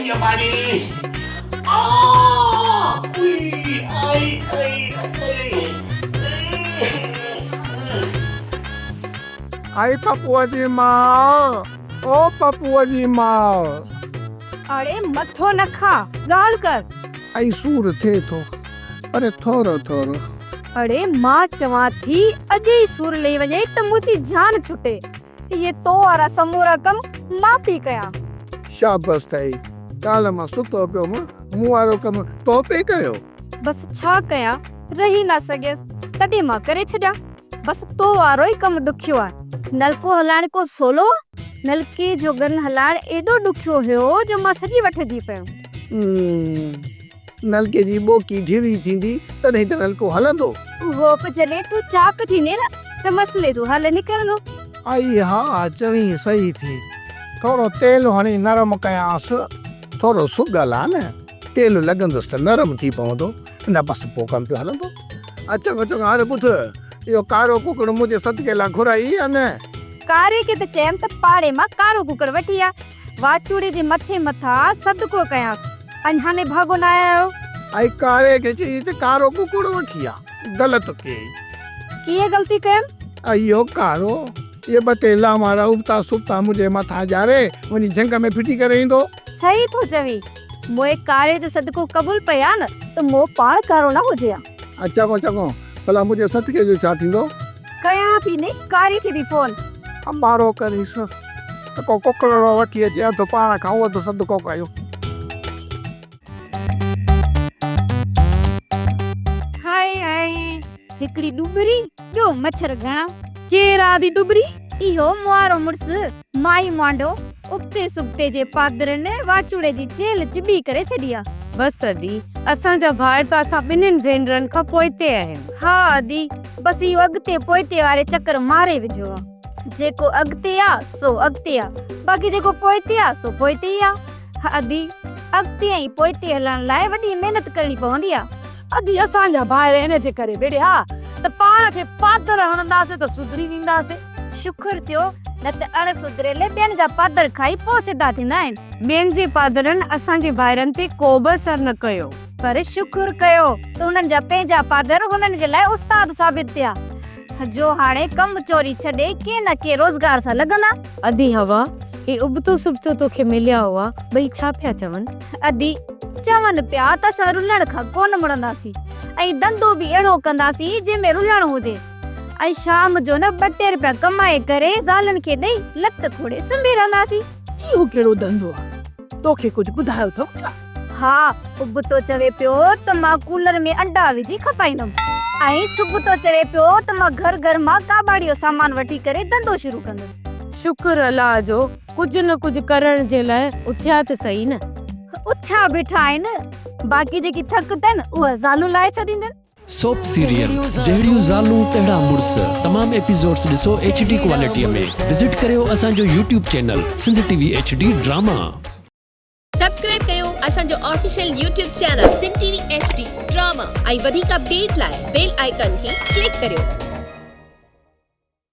آئي اماڙي آ ائي آئي ائي ائي آئي پپوء جي ماء او پپوء جي ماء. اڙي مٿو نه کاء ڳالهه ڪر. ائي سور ٿئي ٿو پر ٿورو ٿورو. اڙي مان چوان ٿي اڄ ئي سور لهي وڃئي ته منهنجي جان ڇٽي. اهي تو وارا سمورا ڪم مان پئي ڪيان. شابس اٿئي، ڪالهه مان ستو پيو هوم، مون وارو ڪم تو پئي ڪيو. بس ڇا ڪيان، رهي نه سگهيس، تڏهن مان ڪري ڇڏيان. بس تو وارو ئي ڪم ڏکيو آهي. نلڪو هلائڻ ڪو سولو آ؟ نلڪي جو ڳن هلائڻ ايڏو ڏکيو هيو جو مان سڄي وٺجي پيم. نلڪي جي ٻوڪي ڍري ٿيندي تڏهن ته نلڪو هلندو. اهو به جڏهن تون چاڪ ٿيندين نه ته مسئلي جو حل نڪرندو. ائي ها چوين صحيح ٿي. ٿورو تيل هڻي نرم ڪيانس. ٿورو سڳل آ نه، تيل لڳندس ته نرم ٿي پوندو نه بس پوء ڪم پيو هلندو. چڱو چڱو هاڻي ٻڌ، اهو ڪارو ڪڪڙ منهنجي صدقي لاء گهرائي يا نه؟ ڪاري کي ته چيم ته پاڙي مان ڪارو ڪڪڙ وٺي آ. واچوڙي جي مٿي مٿان صدقو ڪيانس، اڃا نڀاڳو ناهي آيو. ۽ ڪاري کي چئي ته ڪارو ڪڪڙ وٺي آ، غلط ڪيئي. ڪيئن غلطي ڪيم؟ اهو ڪارو، اهي ٻه ٽي لامارا ابتا سبتا منهنجي مٿان ڄاري، وڃي جهنگ ۾ ڦٽي ڪري ايندو. صحيح ٿو چوين، موئي ڪاري جو صدقو قبول پئي ها نه ته مئو پاڻ ڪارو نه هجي ها. چڱو چڱو، ڀلا منهنجي صدقي جو ڇا ٿيندو؟ ڪيان ٿي ني ڪاري ٿي the phone. امبارو ڪريس ته ڪو ڪڪڙڙو وٺي اچي اڌ پاڻ کائون اڌ صدقو ڪيون. هائي هائي هڪڙي ڏٻري ٻيو مڇر گهڻا. ڪير آ the ڏٻري؟ اهو موارو مڙس مائي مانڊو ابتي سبتي جي پادرن واچوڙي جي چيلهه چٻي ڪري ڇڏي آ. بس ادي، اسان جا ڀائر ته اسان ٻنهين ڀينرن کان پوئتي آهن. ها ادي، بس اهو اڳتي پوئتي واري چڪر ماري وجهيو آ. جيڪو اڳتي آ سو اڳتي آ، باقي جيڪو پوئتي آ سو پوئتي ئي آ. ها ادي، اڳتي ۽ پوئتي هلڻ لاء وڏي محنت ڪرڻي پوندي آ. ادي، اسان جا ڀائر ان جي ڪري وڙهيا ته پاڻ کي پادر هڻنداسين ته سڌري وينداسين. شڪر ٿيو، نه ته اڻ سڌريل ٻين جا پادر کائي پوء سڌا ٿيندا آهن. ٻين جي پادرن اسان جي ڀائرن تي ڪوبه اثر نه ڪيو. پر شڪر ڪيو ته هنن جا پنهنجا پادر هنن جي لاء استاد ثابت ٿيا، جو هاڻي ڪم چوري ڇڏي ڪنهن نه ڪنهن روزگار سان لڳندا. ادي حوا، هي ابتو سبتو توکي مليا هئا، ٻئي ڇا پيا چون؟ ادي، چون پيا ته اسان رلڻ کان ڪونه مڙنداسين ۽ ڌنڌو به اهڙو ڪنداسين جنهن ۾ رلڻ هجي. ۽ شام جو نه ٻه ٽي رپيا ڪمائي ڪري زالن کي ڏئي لت کوڙي سمهي رهنداسين. اهو ڪهڙو ڌنڌو آ؟ توکي ڪجهه ٻڌايو اٿئون ڇا؟ ها، ابتو چوي پيو ته مان ڪولر ۾ انڊا وجهي کپائيندم ۽ سبتو چوي پيو ته مان گهر گهر مان ڪاٻاڙي جو سامان وٺي ڪري ڌنڌو شروع ڪندس. شڪر الله جو ڪجهه نه ڪجهه ڪرڻ جي لاء اٿيا ته سهي نه. اٿيا بيٺا آهن، باقي جيڪي ٿڪ اٿن اها زالون لاهي ڇڏيندن. سوپ سيريل جهڙيون زالون تهڙا مڙس تمام ايپيسوڊس ڏسو ايڇ ڊي ڪوالٽي ۾ وزٽ ڪريو اسان جو YouTube channel Sindh T V H D drama. Subscribe ڪيو اسان جو official YouTube channel Sindh T V H D drama ۽ وڌيڪ اپڊيٽ لاء بيل آئيڪان کي ڪلڪ ڪريو.